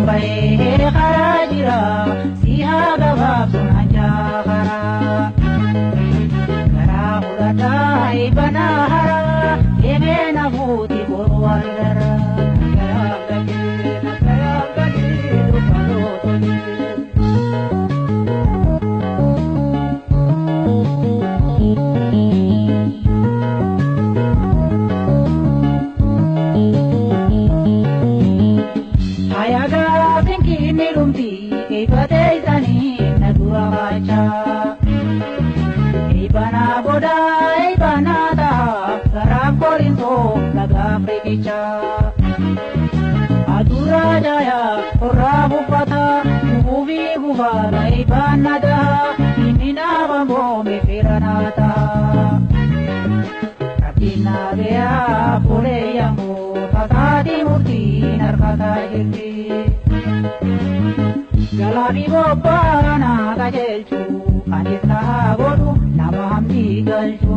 Amnaafiin bahee karaa jira si haa gabaabsu naan jaakaraa. Garaa fudhadhaa eebbanaa haraa deemee na fuuti boru argara. Nagayaan galee nagayaan galee dukkanoo tolee. Hayagaa finkinni dhumti eebbatee isaanii na dura baachaa. Eebbanaa booda eebbanaa ta'a garaan korinsoo laga Afrikichaa. Aduraa jaayaa qorraa buffata gubuufi gufaata eebbaan na ta'a inni naaf ammoo fira naa ta'a. Rabbiin na beeyaa fuulee yammuu tasaati murtiin harkataa jirti. Galaafi bobbaana qajeelchu anis na godhu nama hamdii galchu.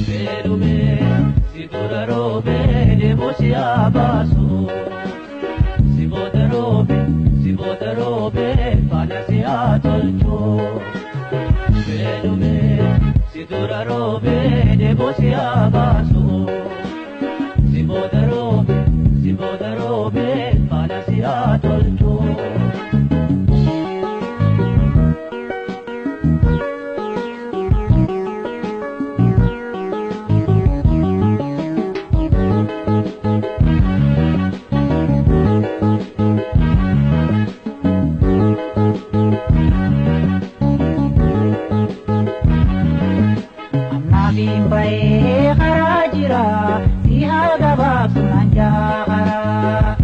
Beelume si dura roobee deeboo si haa baasu. Si booda roobe si booda roobee faana si haa tolchu. Beelume si dura roobee deeboo si haa baasu. Si booda roobe si booda roobee faana si haa tolchu. Amnaafiin bahee karaa jira si haa gabaabsu naan jaakaraa.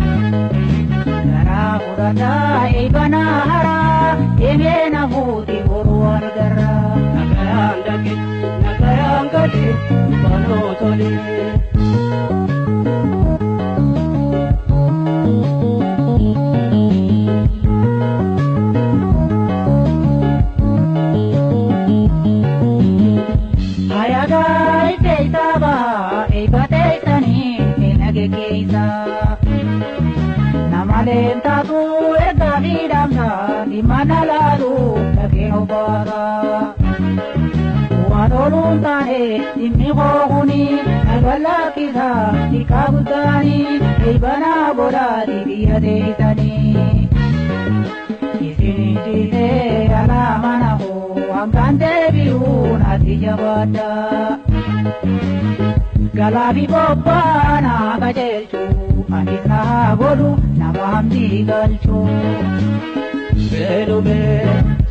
Garaa fudhadhaa eebbanaa haraa deemee na fuuti boru argara. Nagayaan dhaqe nagayaan galee dukkanoo tolee. Hayagaa ittee isaa bahaa eebbatee isaanii keenya geggeessa. Namaleen taatu ergaa fi dhaamsa dhimma na laalu dhageen obbaasa. Waan ooluun taane dhimmi koo kuni dhagalakkisa xiqqaa guddaanii eebbanaa godhaati biyya teessanii. Isin ciisee alaa mana koo hangaan deebi'uu natti jabaadha. Galaafi bobbaana qajeelchu anis na godhu nama hamdii galchu. Beelume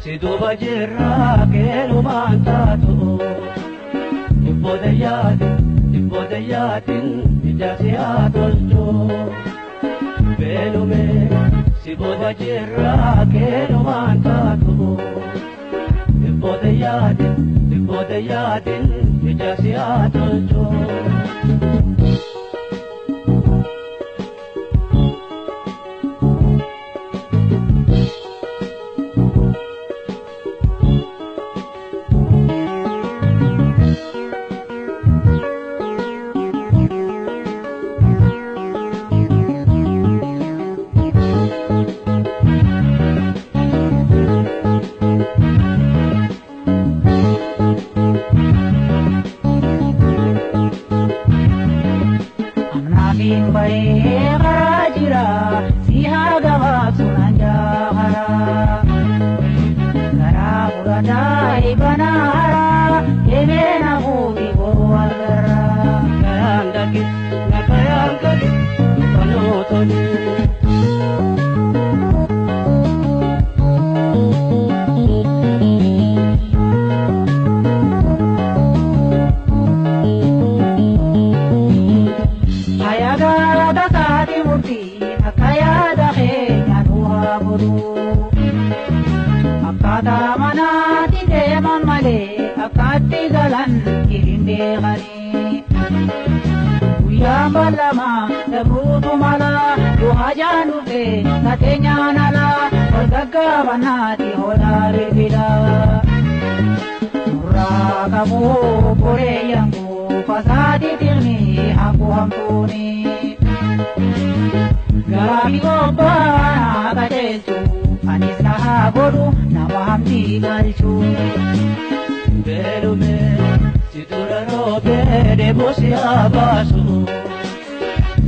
si duuba jirra keelumaan taatu. Dhibboota yaatin dhibboota yaatin ija si haa tolchu. Beelume si duuba jirra keelumaan taatu. Dhibboota yaatin dhibboota yaatin ija si haa tolchu. Amnaafiin bahee karaa jira si haa gabaabsu naan jaakaraa. Garaa fudhadhaa eebbanaa haraa deemee na fuuti boru argara. Nagayaan dhaqe nagayaan gale dukkanoo tolee. Hayagaa tasaati murtiin akka yaada keenya nu haa godhu. Akkaataa manaatti deeman malee akkaatti galan hin beekanii. Guyyaan bal'amaa dabruutu mala yoo hajaan dhufe tateenyaan ala wal gaggaabannaati hoolaa bilbila. Nurraa qabuu boree yammuu fasaati tilmi hanqu hamtuuni. Garaa Karaa fi bobbaa qajeelchu anis na haa godhu nama hamdii galchu. Beelume si dura roobee deeboo si haa baasu.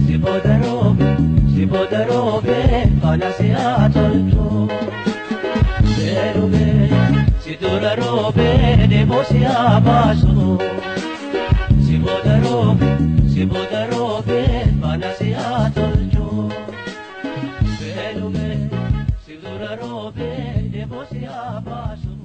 Si booda roobe si booda roobee faana si haa tolchu. Beelume si dura roobee deeboo si haa baasu. Si booda roobe si booda roobee faana si haa tolchu. Beelume si dura roobee deeboo si haa baasu.